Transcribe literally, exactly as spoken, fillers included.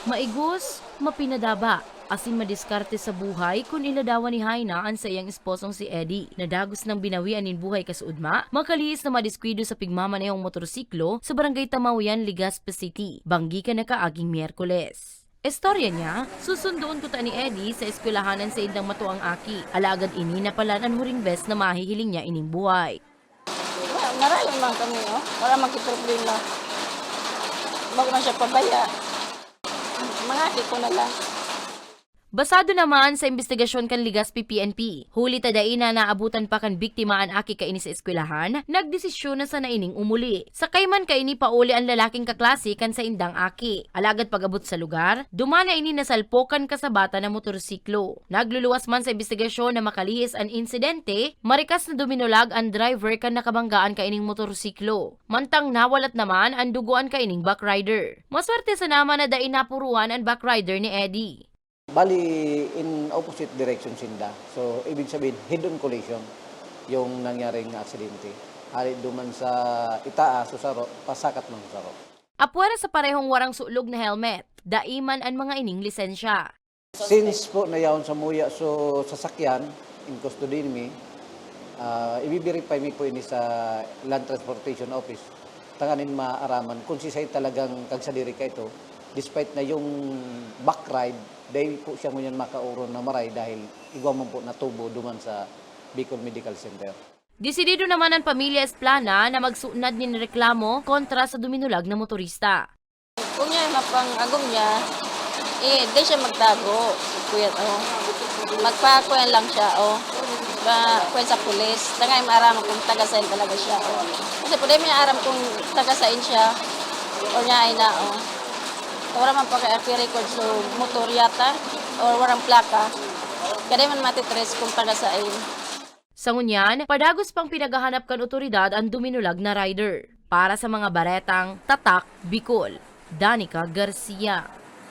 Maigos, mapinadaba, asin madiskarte sa buhay kun iladawan ni Haina an saiyang esposong si Eddie. Nadagos nang binawian nin buhay kasuodma, makalihis na madiskuido sa pigmamanehong motorsiklo sa Barangay Tamaoyan, Legazpi City, banggi kan nakaaging Miyerkules. Istorya niya, susundoon kuta ni Eddie sa eskwelahan an saindang matuang aki. Alagad ini na palan an huring bes na mahihiling niya ining buhay. Wa-, marayo man kami, oh. Wala man ki problema. Bago man siya pabaya. Mga aki ko na lang. Basado naman sa imbestigasyon kan Legazpi P N P, huli ta dai na naabutan pa kan biktima an aki kaini sa eskwelahan, nagdesisyon na sana ining umuli. Sakay man kaini pauli an lalaking kaklase kan saindang aki. Alagad pag-abot sa lugar, duman na ini nasalpok kan kasabatan na motorsiklo. Nagluluwas man sa imbestigasyon na makalihis an insidente, marikas na duminulag an driver kan nakabanggaan kaining motorsiklo. Mantang nawalat naman an dugoan kaining backrider. Maswerte sana man na dai napuruhan an backrider ni Eddie. Bali, in opposite direction sinda. So, ibig sabihin, head-on collision yung nangyaring aksidente. Hali duman sa itaas, sa saro, pasakat man sa saro. Apwera sa parehong warang sulog na helmet, dai man an mga ining lisensya. Since po na yaon sa muya, so sasakyan, in custody mi, ah, i-verify mi po ini sa Land Transportation Office. Tanganing maaraman kung sisay talagang kagsadiri ka ito, despite na yung backride, dahil po siya ngunyan makauron na maray dahil igwa man po natubo duman sa Bicol Medical Center. Desidido naman an pamilya Esplana na magsunad nin reklamo kontra sa duminulag na motorista. Kung yan mapang-agom niya, eh, di siya magtago. Kuya, oh. Magpakuyan lang siya, oh. Ba, kuyan sa pulis. Tangay maaram kung taga saan talaga siya, oh. Kasi pwede may aram kung taga saan siya. Or niya ay na, oh. Wala man pa kaya record sa motor yata. Or walang plaka. Kaya man matitrace kung taga saan. Sa ngunyan, padagos pang pinaghahanap kan otoridad an duminulag na rider. Para sa mga baretang Tatak Bicol, Danica Garcia.